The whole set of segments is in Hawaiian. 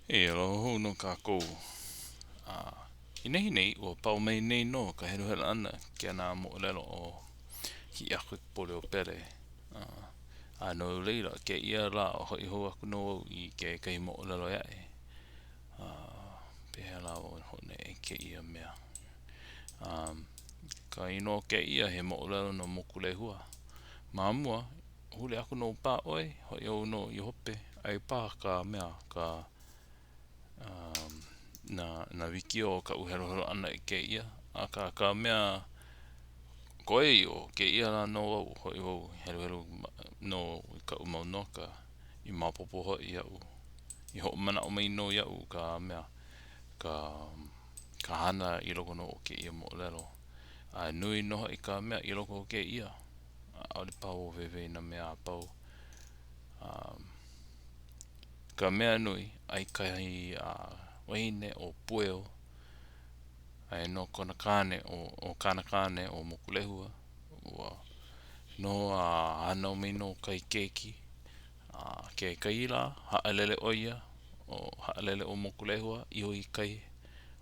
E aloha hou nō kākou. A i nehinei, ua pau mai nei nō ka heluhelu ʻana kēnā moʻolelo o Hiʻiakaikapoliopele. A, a no laila, kēia lā, o hoʻi hou aku nō au i kekahi moʻolelo ʻē aʻe. A, pehea lā wau e hoʻoneʻe i kēia mea. A, ka inoa o kēia, he moʻolelo no Mokulehua. Ma mua, Huli aku nō paha ʻoe, hoʻi hou nō i hope, aia paha ka mea, ka, um, nā, nā wikiō o kaʻu heluhelu ʻana i kēia. Akā, ka mea koe o kēia lā nō au, hoʻi wau heluhelu nō i kaʻu mau noka i maopopo hoʻi iaʻu, i hoʻomanaʻo mai nō iaʻu ka mea, ka, ka hana i loko nō o kēia moʻolelo. A nui nō hoʻi ka mea i loko o kēia. ʻAʻole paha wau waiwai i nā mea a pau. Um, ka mea nui, aia kahi uh, wahine ʻo Pueo, aia nō kona kāne, ʻo, ʻo kāna kāne ʻo Mokulehua, ua noho a hānau mai nō kahi keiki. A kekahi lā, haʻalele ʻo ia, ʻo haʻalele ʻo Mokulehua, iho i kai,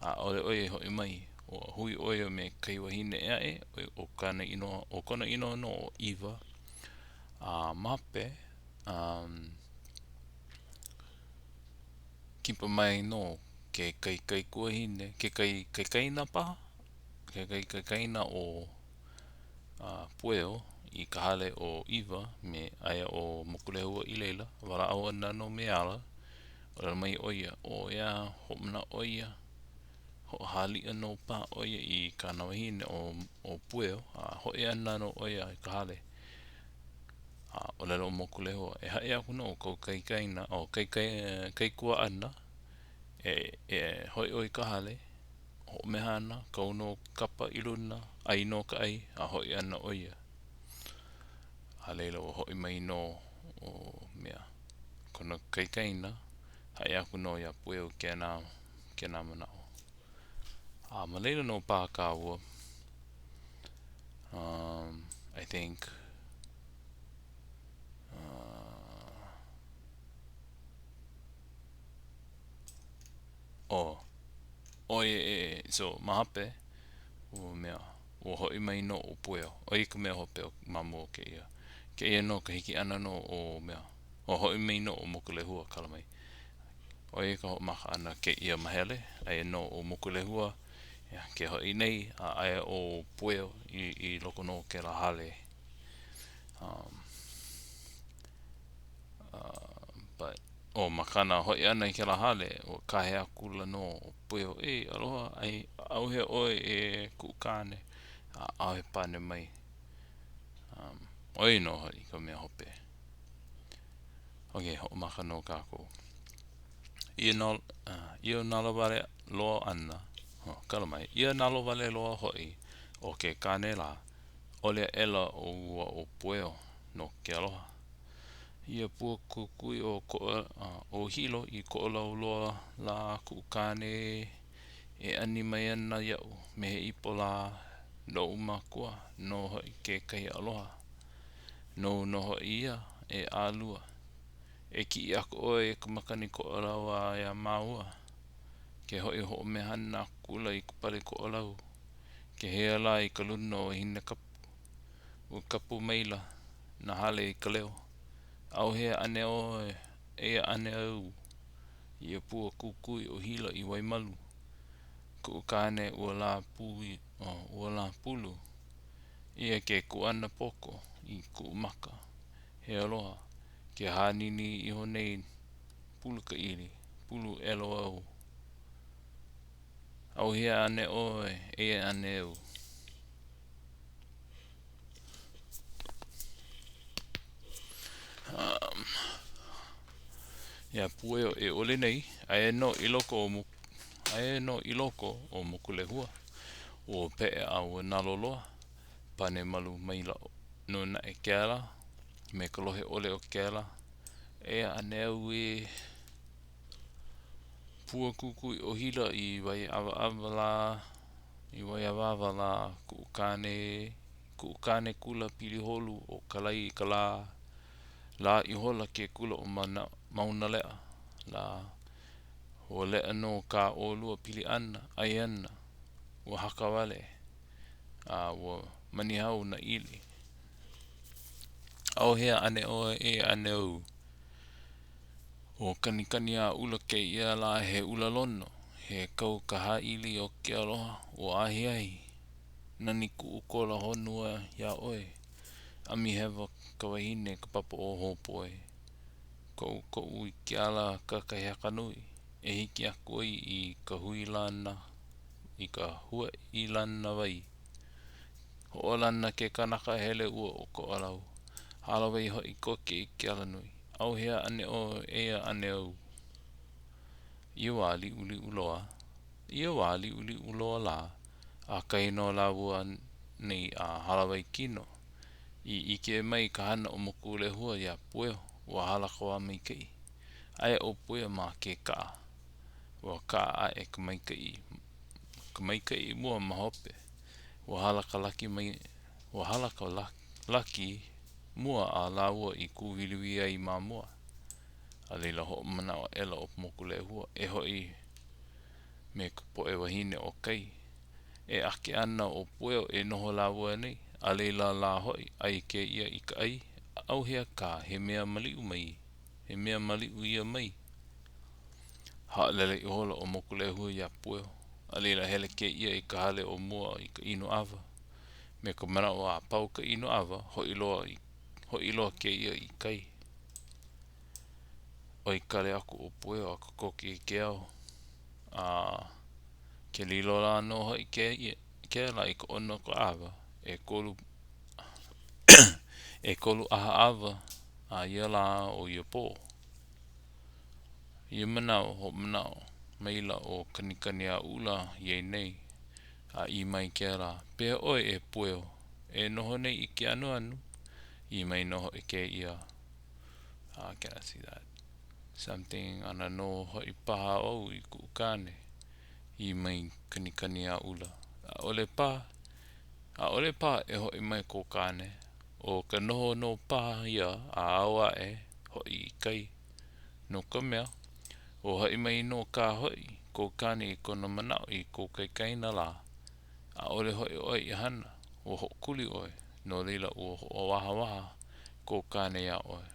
a ʻaʻole ʻo ia i hoʻi mai. Ua hui ʻo ia me kahi wahine ʻē aʻe, ʻo kāna inoa, ʻo kona inoa nō ʻo ʻIwa. A ma hope, um, kipa mai nō kekahi kaikuahine, kekahi kaikaina paha, kekahi kaikaina o uh, Pueo i ka hale o ʻIwa me aia ʻo Mokulehua i laila, walaʻau ana nō me ala. ʻŌlelo mai ʻo ia, ʻo ia, hoʻomanaʻo ʻo ia, hoʻohaliʻa nō paha ʻo ia i kāna wahine ʻo, ʻo Pueo, a hoʻi ana nō ʻo ia i ka hale. A ʻōlelo ʻo Mokulehua, e haʻi aku nō kou kaikaina, ʻo kaikai, kaikuaʻana, e, e hoʻi ʻoe i ka hale, hoʻomehana, kau nō kapa i luna, ʻai nō ka ʻai, a hoʻi ana ʻo ia. A laila ua hoʻi mai nō ʻo mea, kona kaikaina, haʻi aku nō iā Pueo kēnā, kēnā manaʻo. A ma laila nō paha kāua, um, I think, uh, oh, oh, yeah, yeah, yeah. So, ma hope, ua mea, ua hoʻi mai nō ʻo Pueo. ʻO ia ka mea hope o ma mua o kēia. Kēia nō ka hiki ʻana nō o mea. Ua hoʻi mai nō ʻo Mokulehua, kala mai. ʻO ia ka hoʻomaka ʻana kēia mahele, aia nō ʻo Mokulehua ke hoʻi nei, a aia ʻo Pueo i, i loko nō o kēlā hale. Um, uh, but, ʻo ma kāna hoʻi ʻana i kēlā hale, ua kāhea akula nō ʻo Pueo, E, aloha, ai, ʻauhea ʻoe e kuʻu kāne, a ʻaʻohe pane mai. Um, ʻo ia nō hoʻi ka mea hope. Ok, hoʻomaka nō kākou. Ia, no, uh, ia nalowale loa ʻana, oh, kala mai, ia nalowale loa hoʻi o ke kāne lā, ʻoli aʻela ʻo ua ʻo Pueo no ke aloha. Ia pua kukui o Koʻo, o Hilo i Koʻolauloa lā kuʻu kāne ē e ani mai ana iaʻu me he ipo lā noʻu makua nō hoʻi kekahi aloha. Nou nō hoʻi ia e ʻālua. E kiʻi aku ʻoe i ka makani Koʻolau a iā māua. Ke hoʻi hoʻomehana akula i ka pali Koʻolau. Ke hea lā i ka luna o Hinekapu. Ua kapu maila nā hale i ka leo. ʻAuhea ane ʻoe, eia ane au. Ia pua kukui o Hilo i Waimalu. Kuʻu kāne ua lā pū, ua lā pulu. ʻIa ke kuana poko i kuʻu maka. He aloha, ke hānini iho nei pulu ka ʻili, pulu ʻelo au. ʻAuhea ane ʻoe, eia ane au. Um, iā Pueo e ʻoli nei, aia nō i loko o aia nō i loko o Mokulehua. Ua peʻe a ua nalo loa. Pane malu maila nō naʻe kēlā, me ka lohe ʻole o kēlā. Eia ane au e. Pua kukui o Hilo i Waiʻawaʻawa lā, i Waiawawa lā, kuʻu kāne, kuʻu kāne kula pili holu o Kalai i ka lā, lā ihola ke kula o Maunaleʻa lā. Ua leʻa nō kā ʻolua pili ʻana, ʻai ana, ua haka wale, a ua manihau nā ʻili. ʻAuhea ʻane ʻoe, eia ʻane au. ʻO Kanikaniaʻula kēia lā he ʻula lono, he kau ka hāʻili o ke aloha, ua ahiahi, nani kuʻu kola honua iā ʻoe. ʻAmi hewa ka wahine i ka papa ʻo Hōpoe. Koʻukoʻu i ke ala kakahiaka nui, e hiki aku ai i ka huilana i ka huailana wai. Hoʻolana ke kanaka hele ua o Koʻolau. Hālāwai hoʻi koke i ke alanui. ʻAuhea ʻane ʻoe, eia ʻane au. Ia wā liʻuliʻu loa, ia wā liʻuliʻu loa lā, ʻakahi nō lāua nei a hālāwai kino. I ʻike mai ka hana o Mokulehua iā Pueho, ua hala ka wā maikaʻi. Aia ʻo Pueho ma ke kaʻa. Ua kaʻa aʻe ka maikaʻi ka maikaʻi mua ma hope. Ua hala ka laki mai ua hala ka laki mua a lāua i kūwiliwili ai ma mua. A laila hoʻomanaʻo aʻela ʻo Mokulehua e hoʻi me ka poʻe wāhine o kai. E ake ana ʻo Pueo e noho lāua nei, a laila lā hoʻi, ʻai kēia i ka ʻai, ʻauhea kā, he mea maliu mai, he mea maliu ia mai. Haʻalele ihola ʻo Mokulehua iā Pueo, a laila hele kēia i ka hale o mua i ka inu ʻawa. Me ka manaʻo a pau ka inu ʻawa, hoʻi loa, hoʻi loa kēia i kai. ʻOi kale aku ʻo Pueo a kokoke i ke ao. A ke lilo lā nō hoʻi kēia, kēlā i ka ʻono o ka ʻawa, ʻekolu, ʻekolu ʻaha ʻawa a ia lā o ia pō. Ia manawa, hoʻomanaʻo maila ʻo Kanikaniaʻula iā ia nei, a ʻī mai kēlā, Pehea ʻoe e Pueo, e noho nei i ke anuanu? ʻĪ mai nō hoʻi kēia, I cannot see that. Something ana nō hoʻi paha au i kuʻu kāne. ʻĪ mai Kanikaniaʻula, ʻAʻole paha, ʻaʻole paha e hoʻi mai kō kāne. ʻO ka noho nō paha ia a ao aʻe hoʻi i kai. No ka mea, ua haʻi mai nō kā hoʻi kou kāne i kona manaʻo i kou kaikaina lā. ʻAʻole hoʻi ʻoe i hana, ua hoʻokuli ʻoe, no laila ua hoʻowahāwahā kou kāne iā ʻoe.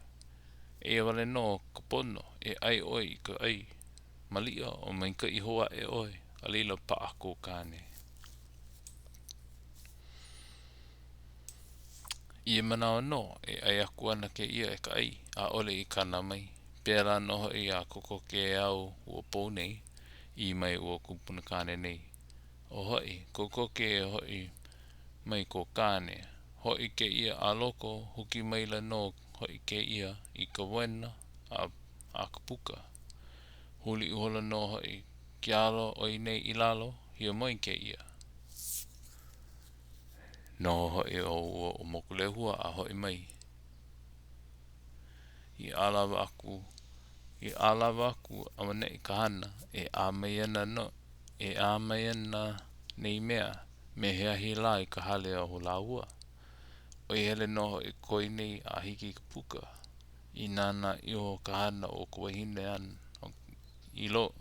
Eia wale nō ka pono, e ʻai ʻoe i ka ʻai. Maliʻa o maikaʻi hou aʻe ʻoe, a laila paʻa kou kāne. I ia manawa nō, e ʻai aku ana kēia i ka ʻai, ʻaʻole i kana mai. Pēlā nō hoʻi a kokoke e ao ua pō nei, ʻī mai ua kupunakāne nei. O hoʻi, kokoke e hoʻi mai kō kāne. Hoʻi kēia a loko, huki maila nō hoʻi kēia i ka waena a, a ka puka. Huli ihola nō hoʻi ke alo o ia nei i lalo, hiamoe kēia. Noho hoʻi ʻo ua ʻo Mokulehua a hoʻi mai. I ʻalawa aku, i ʻalawa aku auaneʻi ka hana, e ʻā mai ana no, e ʻā mai ana nei mea me he ahi lā i ka hale o lāua. ʻOi hele nō hoʻi ko ia nei a hiki i ka puka. I nānā iho ka hana o ka wahine āna i lo,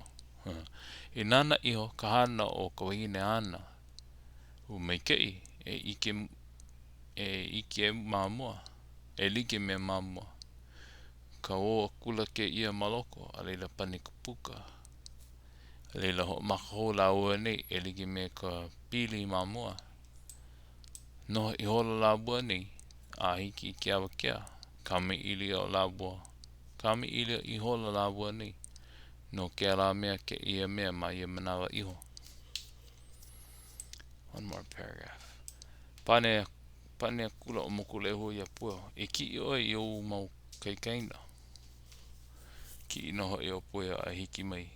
i nānā iho ka hana o ka wahine āna, Ua maikaʻi e ʻike e ʻike ma mua, e like me ma mua. Kauō akula kēia ma loko, a laila pani ka puka. A laila hoʻomaka hou lāua nei e like me ka pili ma mua. Noho ihola lāua nei a hiki i ke awakea, kamaʻilio lāua, kamaʻilio ihola lāua nei no kēlā mea kēia mea ma ia manawa iho. One more paragraph. Pane, pane akula ʻo Mokulehua iā Pueo, E kiʻi ʻoe i ou mau kaikaina. Kiʻi nō hoʻi ʻo Pueo a hiki mai.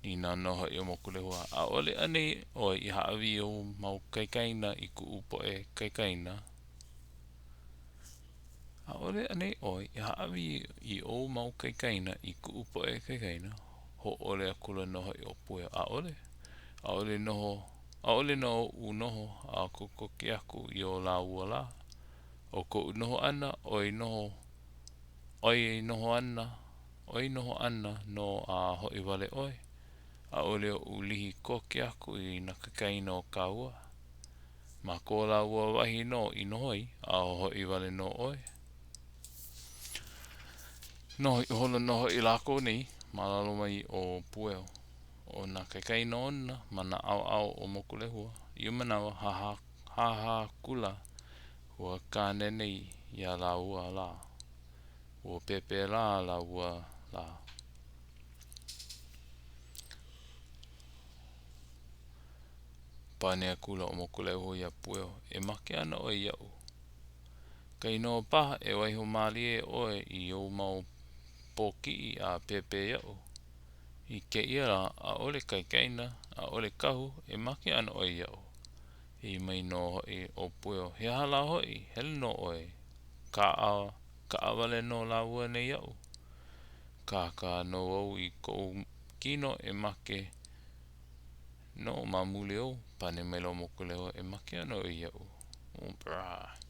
Nīnau nō hoʻi ʻo Mokulehua, ʻAʻole anei ʻoe i hāʻawi i ou mau kaikaina i kuʻu poʻe kaikaina? ʻAʻole anei ʻoe i hāʻawi i ou mau kaikaina i kuʻu poʻe kaikaina? Hōʻole akula nō hoʻi ʻo Pueo, ʻAʻole. ʻAʻole noho, ʻaʻole nō oʻu noho a kokoke aku i o lāua lā. ʻO koʻu noho ʻana, ʻoi noho, ʻoi noho ana, ʻoi noho ana nō a hoʻi wale ʻoe. ʻAʻole oʻu lihi koke aku i nā kaikaina o kāua. Ma ko lāua wahi nō i noho ai, a hoʻi wale nō ʻoe. Noho ihola nō hoʻi lākou nei ma lalo mai o Pueo. ʻO nā kaikaina ona ma nā ʻaoʻao o Mokulehua. I ia manawa, hahā akula ua kāne nei iā lāua lā. Ua pēpē lā lāua lā. Pane akula ʻo Mokulehua iā Pueo, E make ana ʻoe iaʻu. Kainō paha e waiho mālie ʻoe i ou mau pōkiʻi a pēpē iaʻu. I kēia lā, ʻaʻole kaikaina, ʻaʻole kahu, e make ana ʻoe iaʻu. ʻĪ mai nō hoʻi ʻo Pueo, He aha lā hoʻi, hele nō ʻoe, kaʻa, kaʻawale nō lāua nei iaʻu. Kākā nō au i koʻu kino e make nō ma muli ou. Pane maila ʻo Mokulehua, E make ana ʻoe iaʻu. Oh, brah.